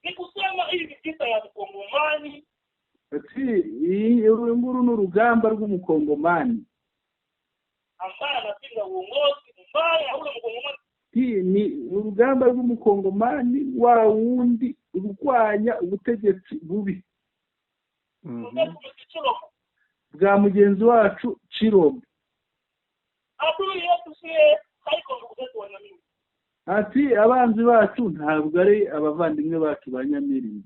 Ni kusema hii ni vita ya mkongomani. Ati uru nguru ni urugamba rw'umukongomani ambaye anapinga uongozi mbaya ule mkongomani. Ati ni urugamba rw'umukongomani wa wundi urwanya ubutegetsi bubi bwa mugenzi wacu Tshilombo. Adui yetu sie haiko ndugu zetu wa Nyamini. Ati abanzi bacu ntabwo ari abavandimwe bacu ba Nyamirima.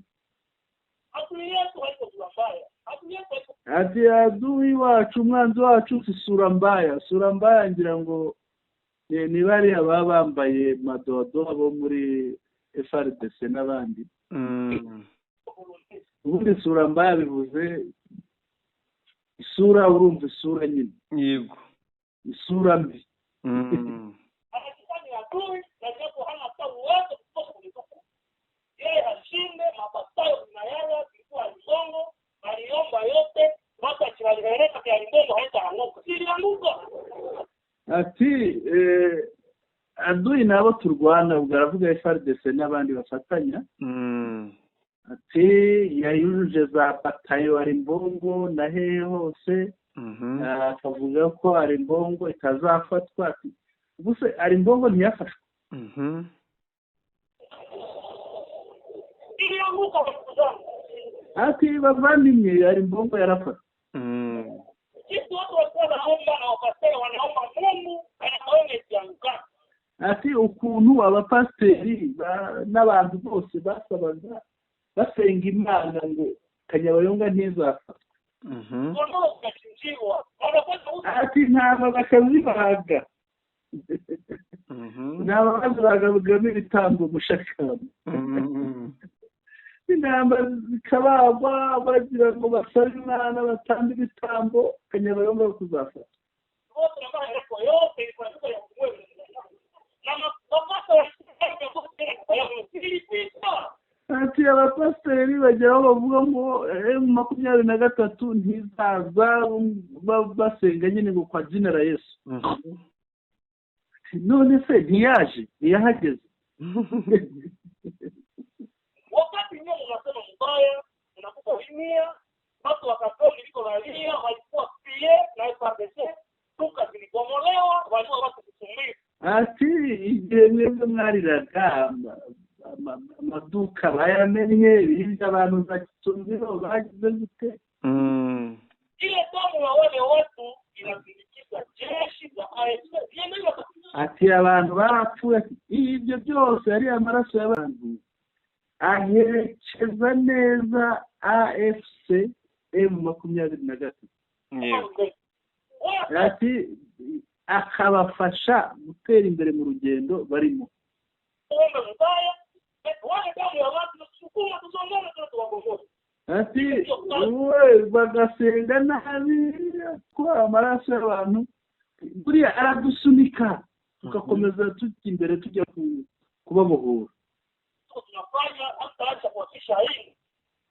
Adui yetu haiko sura mbaya. Adui yetu haiko Ati adui wacu, umwanzi wacu si sura mbaya. Sura mbaya ngira ngo ni bariya baba bambaye madodo bo muri FARDC n'abandi. Volonté. Ubundi sura mbaya bivuze isura, urumva isura nyine, isura mbi. Anajifanya adui na japo hana hata uwezo kutosha kwenye. Yeye ashinde mapatayo na yale ilikuwa Limbongo, aliomba yote watu akiwaleleka kwa Limbongo haitaanguka. Ilianguka. Ati adui nabo turwana, ubwo aravuga FARDC n'abandi bafatanya. Ati yayujuje za batayo Arimbongo na hehe hose, akavuga ko Arimbongo itazafatwa. Ati ubuse Arimbongo ntiyafashwe? Ilianguka, ndugu zangu. Ati bavandimwe, Arimbongo yarafashwe. Sisi watu walikuwa wanaomba na wapastori wanaomba Mungu anaomba isianguka. Ati ukuntu abapasiteri n'abantu bose basabaga basenga Imana ngo Kanyabayonga ntizafatwe. Kondoo zikachinjiwa. Wanakwenda huko. Ati ntama bakazibaga, ntama bazibagamo ibitambo mushakamba, intama zikabagwa bagira ngo basabe Imana batambe ibitambo Kanyabayonga kuzafata. Wote ambao yako yote ilikuwa ya kumwe. Na mapasta ilipita. Ati abapasiteri bagera aho bavuga ngo M23 ntizaza, basenga nyine ngo kwa jina la Yesu. None se ntiyaje, ntiyahageze? Wakati nyinyi mnasema mbaya, mnakupa wimia, watu wakatoa miliko nalia, walikuwa pie na FARDC, duka zilibomolewa, walikuwa watu kusumbi. Ati igihe mwebwe mwariraga, amaduka bayamennye, ibindi abantu za Kitungiro bagize gute? Ile damu ya wale watu inasindikiza jeshi za AFC. Ile Ati abantu barapfuye. Ati ibyo byose ari amaraso y'abantu aherekeza neza AFC M23. Ati akabafasha gutera imbere mu rugendo barimo. Uombe mbaya, wale damu ya watu sukuma tusongane tuna tuwabomoe. Ati we bagasenga nabi ko amaraso y'abantu buriya aradusunika tugakomeza tujya imbere, tujya kubabohora. Tuko tunafanya hataacha kuhakikisha hii.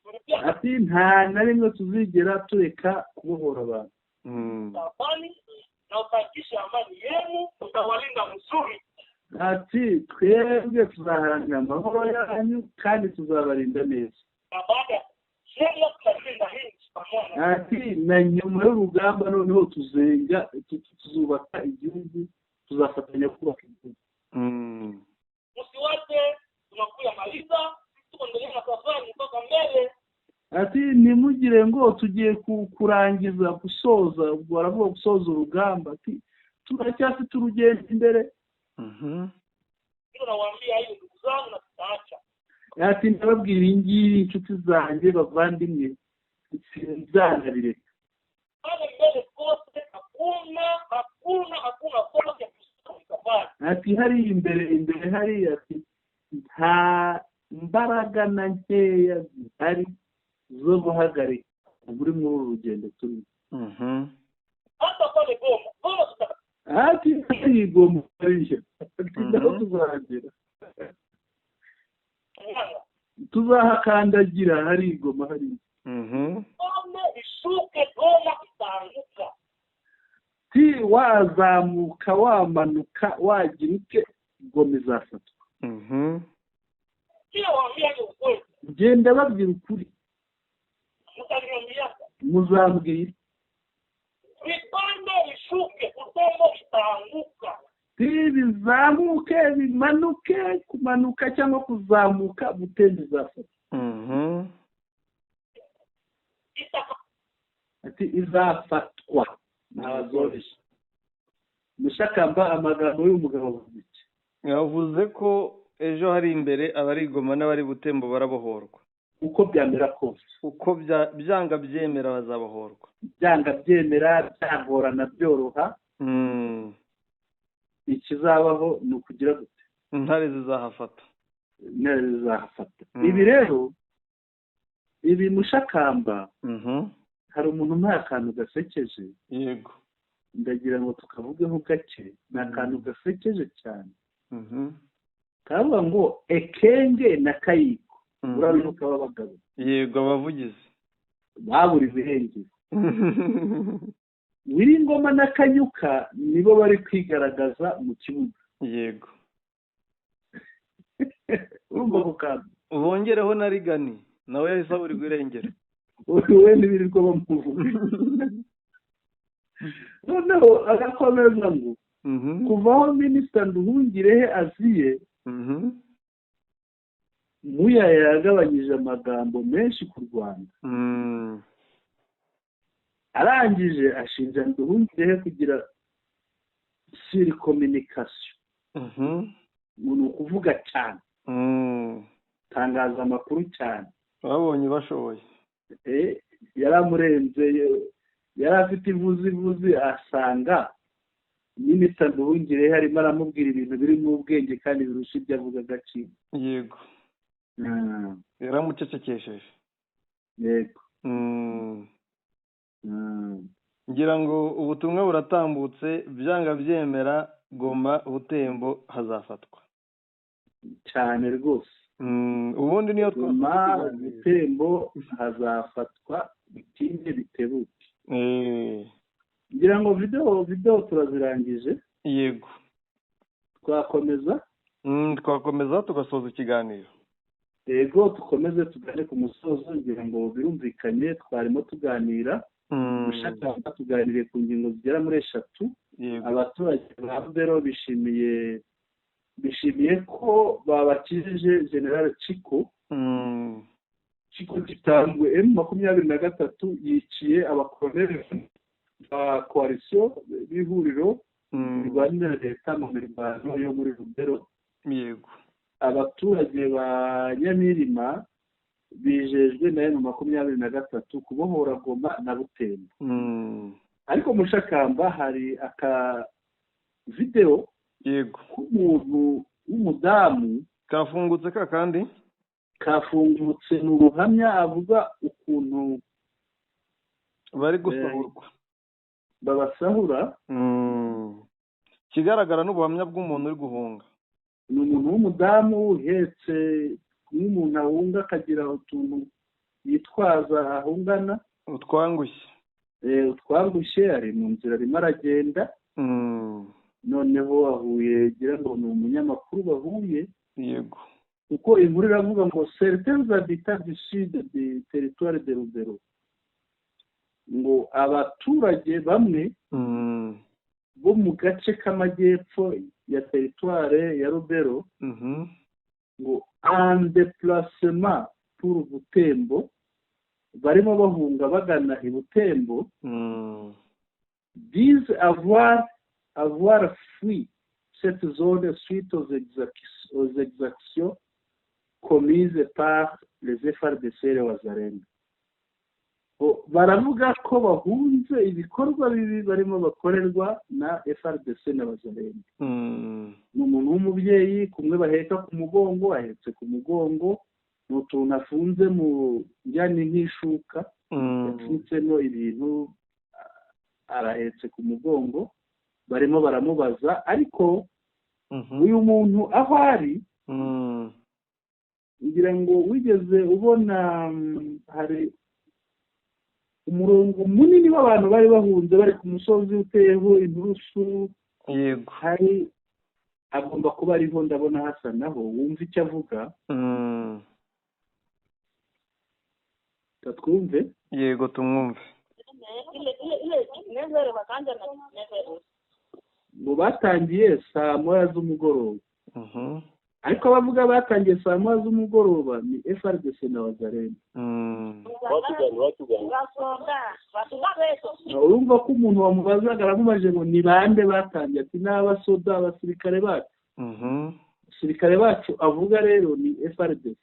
Tulipia Ati nta na rimwe tuzigera tureka kubohora abantu. Amani na utahakikisha amani yenu, utawalinda mzuri. Ati twebwe tuzaharanira amahoro yanyu kandi tuzabarinda neza. Na baada ya kujenga tutajenga hii nchi pamoja. Ati na nyuma y'urugamba noneho tuzenga tuzubaka igihugu, tuzafatanya kubaka igihugu. Msiwache tunakuya maliza, tuko endelea na safari mpaka mbele. Ati ntimugire ngo tugiye kurangiza, gusoza, ubwo baravuga gusoza urugamba. Ati turacyafite urugendo imbere. Ndio nawaambia hiyo ndugu zangu, na sitaacha. Ati ndababwira iyi ngiyi, inshuti zanjye, bavandimwe, sinzanabireka. Pale mbele kote hakuna hakuna hakuna force ya kusonga pale. Ati hariya imbere, imbere hariya, ati nta mbaraga na nkeya zihari zo guhagarika buri muri uru rugendo turimo. Hata pale Goma, Goma tuta Ati hariya i Goma hariya, ati naho tuzahagera. Kanyanga. Tuzahakandagira hariya i Goma hariya. Goma ishuke, Goma itaanguka. Ti wazamuka, wamanuka, wagira ute, Goma izafatwa. Kila waambia ni ukweli. Genda babwira ukuri. Mtaniambiaka. Muzambwira. Vipande ishuke, Butembo itaanguka. Ti bizamuke, bimanuke, kumanuka cyangwa kuzamuka, Butembo izafatwa. Itaka Ati izafatwa, ntazoroshye. Mushakamba, amagambo y'umugabo avuze iki? Yavuze ko ejo hari imbere abari i Goma n'abari Butembo barabohorwa. Uko byamera kose. Uko byanga byemera bazabohorwa. Byanga byemera, byagorana, byoroha, ikizabaho ni ukugira gute? Intare zizahafata. Intare zizahafata. Ibi rero, ibi mushakamba, hari umuntu umpaye akantu gasekeje. Ndagira ngo tukavugeho gake, ni akantu gasekeje cyane. Kavuga ngo Ekenge na Kayiko, urabibuka b'abagabo? Yego, abavugizi. Baburiwe irengero. Wiringoma na Kanyuka nibo bari kwigaragaza mu kibuga. Urumva ako kantu? Bongereho na Rigani, nawe yahise aburirwa irengero. We ntibirirwa bamuvuga. Noneho agakomeza ngo kuva aho Minisita Nduhungirehe aziye, Muyaya yagabanyije amagambo menshi ku Rwanda. Arangije ashinja Nduhungirehe kugira surcommunication, ni ukuvuga cyane, tangaza amakuru cyane. Babonye bashoboye. Yaramurenze, yari afite ivuzivuzi, asanga Minisita Nduhungirehe arimo aramubwira ibintu birimo ubwenge kandi birusha ibyo avuga agaciro. Yego, yaramucecekesheje. Yego. Ngira ngo ubutumwa buratambutse, byanga byemera Goma, Butembo hazafatwa. Cyane rwose. Ubundi niyo Goma, twasoza ikiganiro. Butembo hazafatwa, bitinde bitebuke. Ngira ngo video turazirangije. Yego. Twakomeza. Twakomeza tugasoza ikiganiro. Yego, dukomeze tugane ku musozo. Ngira ngo birumvikanye, twarimo tuganira gushaka, tuganiriye ku ngingo zigera muri eshatu. Abaturage ba Rubero bishimiye ko babakijije General Chiko. Chiko Gitangwe, M23 yiciye abakoloneli ba coalition b'ihuriro rirwanira leta mu mirwano yo muri Rubero. Abaturage ba Nyamirima bijejwe na M23 kubohora Goma na Butembo. Ariko mushakamba, hari aka video k'umuntu w'umudamu. Kafungutse ka kandi. Kafungutse, ni ubuhamya avuga ukuntu bari gusahurwa. Babasahura. Ikigaragara ni ubuhamya bw'umuntu uri guhunga. Ni umuntu w'umudamu uhetse, nk'umuntu ahunga akagira utuntu yitwaza ahungana. Utwangushye. Utwangushye, ari mu nzira arimo aragenda. Noneho ahuye, ngira ngo ni umunyamakuru bahuye, kuko inkuru iravuga ngo "certains habitants du sud du territoire de Rubero", ngo abaturage bamwe bo mu gace k'amajyepfo ya teritware ya Rubero, ngo en déplacement pour Butembo, barimo bahunga bagana i Butembo, disent avoir fui cette zone suite aux exactions commises par les FARDC et les Wazalendo. Baravuga ko bahunze ibikorwa bibi barimo bakorerwa na FARDC na Wazalendo. Ni umuntu w'umubyeyi kumwe baheka ku mugongo, ahetse ku mugongo ni utuntu afunze mu njyana nk'ishuka yapfutsemo ibintu, arahetse ku mugongo, barimo baramubaza. Ariko uyu muntu aho ari, ngira ngo wigeze ubona hari umurongo munini w'abantu bari bahunze bari ku musozi uteyeho inturusu. Yego. Hari agomba kuba ariho, ndabona hasa naho, wumva icyo avuga. Twumve. Yego, tumwumve. Ngo batangiye 1:00 z'umugoroba, ariko abavuga batangiye 1:00 z'umugoroba ni FARDC na Wazalendo. Urumva ko umuntu wamubazaga aramubajije ngo ni bande batangiye, ati ni abasoda, abasirikare bacu. Abasirikare bacu avuga rero ni FARDC.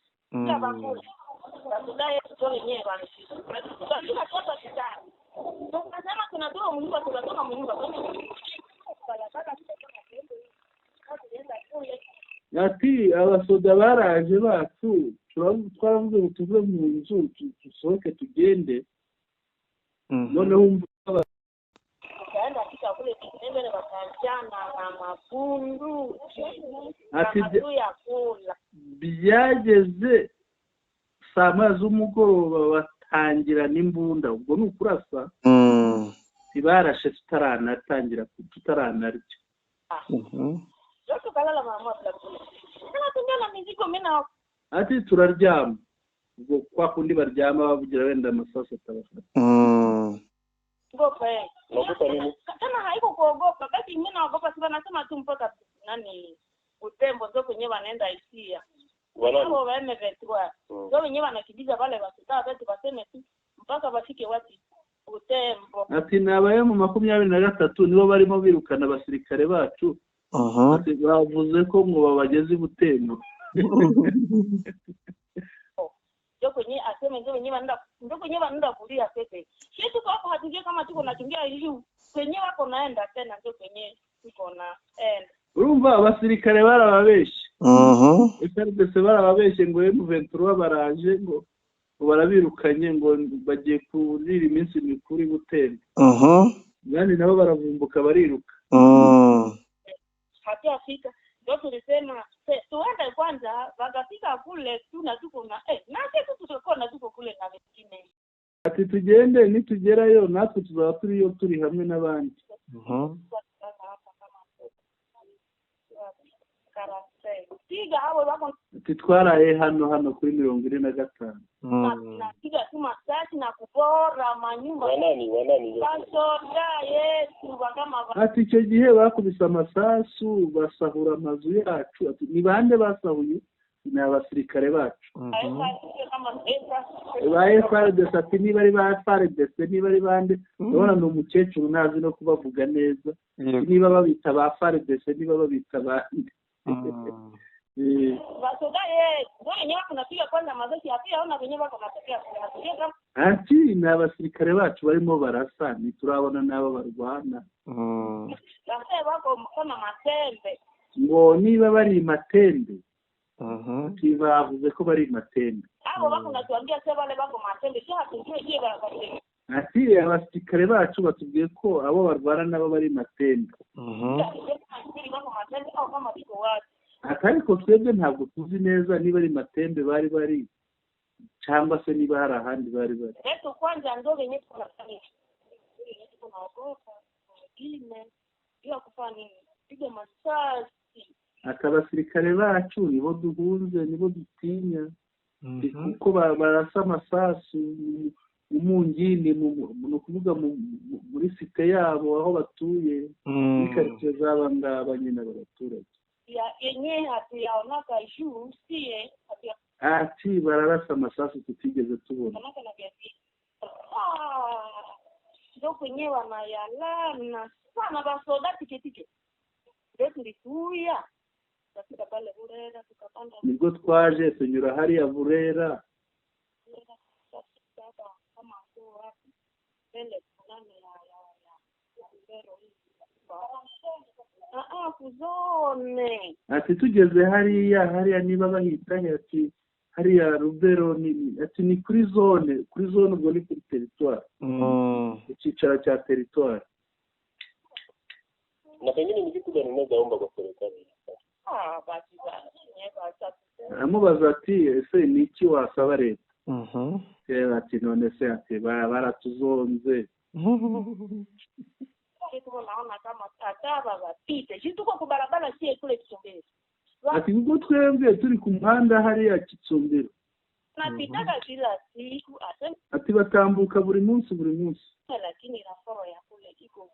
Ati abasoda baraje bacu, twaravuze ngo tuve mu nzu dusohoke tugende. Noneho wumva ati byageze 1:00 z'umugoroba batangira n'imbunda, ubwo ni ukurasa. Ntibarashe tutaranatangira, tutaranarya. Ati turaryama, ubwo kwa kundi baryama bavugira wenda amasasu atabafata. Tena haiko kuogopa, basi mimi naogopa si wanasema tu mpaka nani Butembo ndio kwenye wanaenda isia. Wao wa M23 ndio wenyewe wanakimbiza wale wasitaa wetu baseme tu mpaka bafike wapi Butembo. Ati nabaye mu 23 nibo barimo birukana abasirikare bacu. Ati bavuze ko ngo babageze i Butembo. Ndio kwenye aseme ndio wenyewe wanaenda, ndio kwenye wanaenda kulia sasa. Sisi tuko hapo hatujui kama tuko nakimbia hivi kwenye wako naenda tena ndio kwenye tuko naenda. Urumva abasirikare barababeshe. FARDC barababeshe ngo M23 baraje ngo barabirukanye ngo bagiye kurira iminsi mikuru i Butembo. Kandi nabo baravumbuka bariruka. Hatuyafika ndio tulisema tuende kwanza, wakafika kule tuna tuko na na sisi tutakuwa na tuko kule na wengine. Ati tugende nitugerayo natwe tuzaba turiyo turi hamwe n'abandi. Ati twaraye hano kuri 45. Napiga tu masasi na kubora manyumba. Wanani basoda yetu bakama. Ati icyo gihe bakubise amasasu basahura amazu yacu. Ati ni bande basahuye? Ni abasirikare bacu. Ba FARDC. Ati niba ari ba FARDC niba ari bande, ndabona ni umukecuru ntazi no kubavuga neza. Niba babita ba FARDC niba babita bande. Ati ni abasirikare bacu barimo barasa, ntiturabona n'abo barwana. Ngo niba bari Matembe, bavuze ko bari Matembe. Ati abasirikare bacu batubwiye ko abo barwana nabo bari Matembe. Ariko twebwe ntabwo tuzi neza niba ari Matembe bari bari cyangwa se niba hari ahandi bari bari. Ati abasirikare bacu nibo duhunze, nibo dutinya, kuko barasa amasasu umungini, ni ukuvuga muri site yabo aho batuye, muri karitsiye z'aba ngaba nyine abaturage. Ati bararasa amasasu tutigeze tubona. Ndio tulikuya tukafika pale Burera tukapanda Nibwo twaje tunyura hariya Burera. Burera, tukafika hapa kama sio wapi mbele nani ya Lubero hii. Ah, kuzone. Ati tugeze hariya niba bahita he, ati hariya Rubero ati ni kuri zone, kuri zone ubwo ni kuri territoire, icyicaro cya territoire. Na pengine ni kitu gani unaweza omba kwa serikali? Ah, basi basi Aramubaza ati ese ni iki wasaba leta? Ati none se ati baratuzonze. Tuko naona kama tataba bapite. Sisi tuko ku barabara sie kule Kitsumbiro. Ati kuko twebwe turi ku muhanda hariya Kitsumbiro. Tunapitaga kila siku asema Ati batambuka buri munsi buri munsi. lakini raforo ya kule iko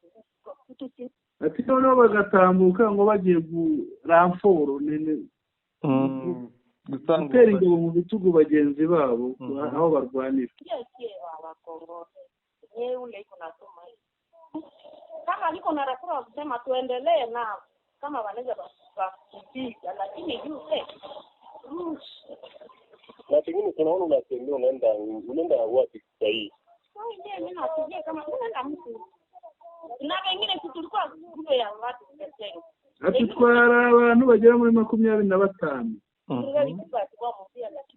kutusi Ati noneho bagatambuka ngo bagiye ramforo nene Gutanga gutera ingabo mu bitugu bagenzi babo aho barwanira. sie sie wa Wakongo. Yeye ule iko nasoma hivi. Kama niko na raforo ya kusema tuendelee nao kama wanaweza kupiga lakini yule Na pengine tunaona unatembea unaenda wapi sasa hii? Sasa mimi nasijia kama unaenda mtu. Na wengine si tulikuwa grupe ya watu pekee. Ati twari abantu bagera muri 25.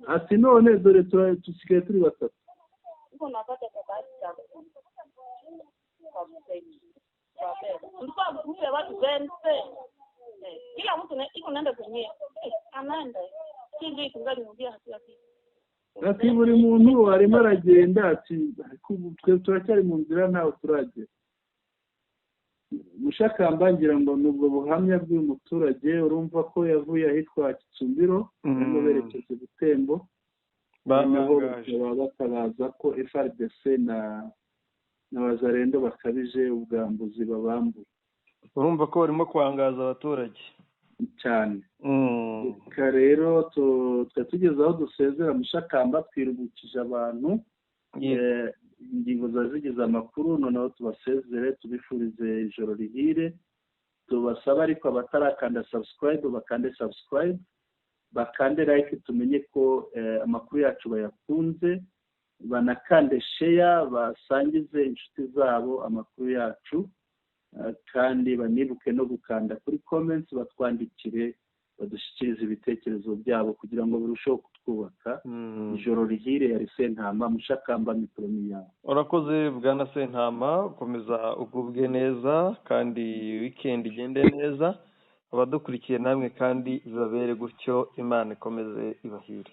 Ati none dore tusigaye turi batatu. Uko napata kabisa kwa msaidizi. Tulikuwa grupe ya watu wengi. Kila mtu iko naenda kwenye anaenda. Sisi tungali ndio hatua. Ati buri muntu arimo aragenda ati twe turacyari mu nzira ntawe turagera. Mushakamba ngira ngo nubwo buhamya bw'uyu muturage urumva ko yavuye ahitwa Kitsumbiro arimo berekeza Butembo, noneho bakaba batabaza ko FARDC na Wazalendo bakabije ubwambuzi babambura. Urumva ko barimo kwangaza abaturage cyane. Reka rero twe tugeze aho dusezera Mushakamba, twirubukije abantu ingingo zari zigize amakuru, noneho tubasezere tubifurize ijoro rihire. Tubasaba ariko abatarakanda subscribe bakande subscribe, bakande like tumenye ko amakuru yacu bayakunze, banakande share basangize inshuti zabo amakuru yacu, kandi banibuke no gukanda kuri comments batwandikire badushyikirize ibitekerezo byabo kugira ngo birusheho kutwubaka. Ijoro rihire. Yari Sentama Mushakamba, mikoro ni yawe. Urakoze bwana Sentama, ukomeza ugubwe neza kandi weekend igende neza. Abadukurikiye namwe kandi ibabere gutyo, Imana ikomeze ibahire.